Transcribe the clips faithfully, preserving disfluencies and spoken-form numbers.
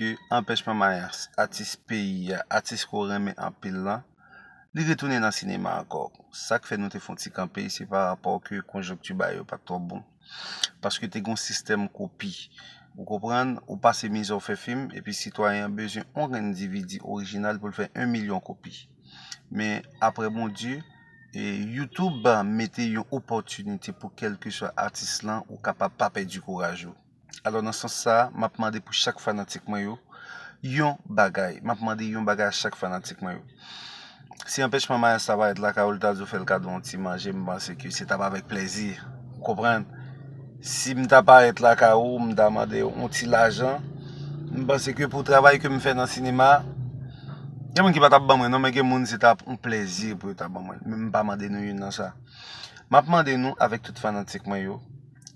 ke Anpèchman Mayas, atis peyi a, atis ke w renmen anpil lan, li retounen nan sinema ankò. Sa k fè nou te fè yon ti kanpe, se pa rapò ke konjonkti bagay yo pa t twò bon. Paske te gen yon sistèm kopi. Ou konprann, ou pase mizè w fè fim, epi sitwayen an bezwen yon endividi orijinal pou l fè yon milyon kopi. Men apre Bondye, e YouTube mete yon opòtinite pou kèlkeswa atis lan, ou kapab pa pèdi kouraj ou. Alò, nan sans sa a, m ap mande pou chak fanatik mwen yo yon bagay. M ap mande yon bagay a chak fanatik mwen yo. Si Anpèchman Mayas ta parèt lakay ou, l ta di w fè l kado yon ti manje, m panse ke se t ap avèk plèzi. Ou konprann? Si m ta parèt lakay ou, m ta mande w yon ti lajan, m panse ke pou travay ke m fè nan sinema, gen moun ki pa t ap ban mwen non, men gen moun se t ap yon plèzi pou yo ta ban mwen. Men m pa mande nou youn nan sa. M ap mande nou, avèk tout fanatik mwen yo,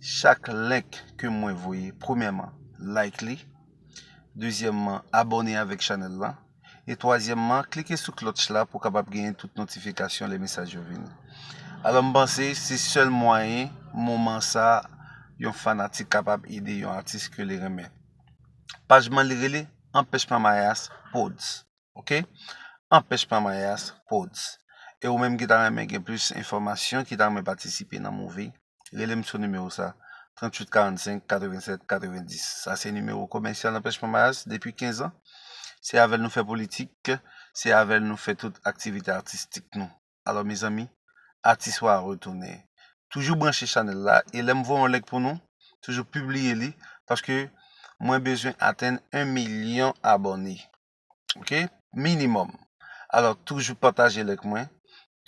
chak link ke mwen voye, premyèman, like li. Dezyèmman, abòne avèk chanèl lan. E twazyèmman, klike sou klòch la pou w kapab genyen tout notifikasyon lè mesaj yo vini. Alò, m panse se sèl mwayen, moman sa, yon fanatik kapab ede yon atis ke li renmen. Paj mwen li rele Anpèchman Mayas Prodz. Ok? Anpèchman Mayas Prodz. E ou menm ki ta renmen gen plis enfòmasyon, ki ta renmen patisipe nan movie, rele m sou nimewo sa, tranntuit karannsenk katrevennsèt katrevendis. Sa se nimewo komèsyal Anpèchman Mayas depi kenz an. Se avè l nou fè politik, se avè l nou fè tout aktivite atistik nou. Alò, mezanmi, atis ou a retounen. Toujou branche chanèl la, e lè m voye yon link pou nou, toujou pibliye li, paske mwen bezwen atenn yon milyon abòne. Ok? Minimòm. Alò, toujou pataje link mwen,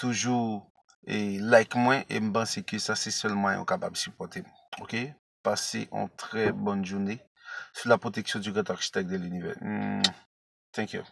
toujou, e, like mwen, e m panse ke sa se sèl mwayen ou kapab sipòte m. Ok? Pase yon trè bòn jounen sou la protection du grand architecte de l'univers. Mm. Thank you.